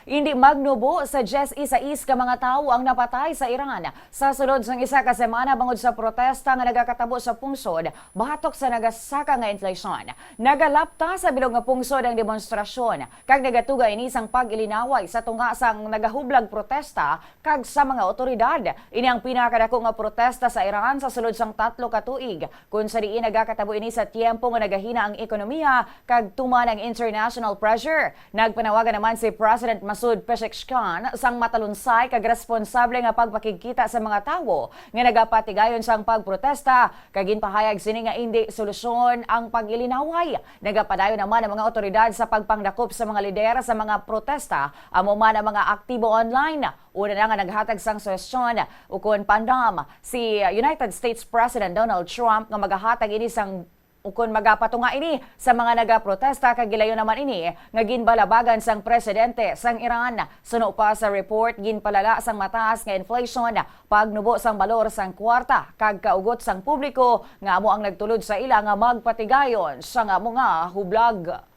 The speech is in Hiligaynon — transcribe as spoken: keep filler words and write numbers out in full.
Indi magnubo sa diyes y sais ka mga tawo ang napatay sa Iran sa sulod sang isa ka semana bangod sa protesta nga nagakatabo sa pungsod batok sa nagasaka nga inflation. Nagalapta sa bilog nga pungsod ang demonstrasyon kag nagatuga ini sang pag-ilinaway sa tunga sang nagahublag protesta kag sa mga awtoridad. Ini ang pinakadako nga protesta sa Iran sa sulod sang tatlo ka tuig, kun sa diin nagakatabo ini sa tiyempo nga nagahina ang ekonomiya kag tuman ang international pressure. Nagpanawagan naman si President Masoud Pezeshkian sang matalunsay kag responsable nga pagpakigkita sa mga tawo nga nagapatigayon sang pagprotesta, kag ginpahayag sini nga indi solusyon ang pag-ilinaway. Nagapadayon naman ang mga awtoridad sa pagpangdakop sa mga lider sa mga protesta, amo man ang mga aktibo online. Una na nga naghatag sang suhestyon ukon pandam si United States President Donald Trump nga magahatag ini sang ukon magapatunga ini sa mga nagaprotesta, kag gilayon naman ini nga ginbalabagan sang presidente sang Iran. Suno pa sa report, ginpalala sang mataas nga inflation, pagnubo sang balor sang kwarta, kag kaugot sang publiko nga amo ang nagtulod sa ila nga magpatigayon sa nga mga hublag.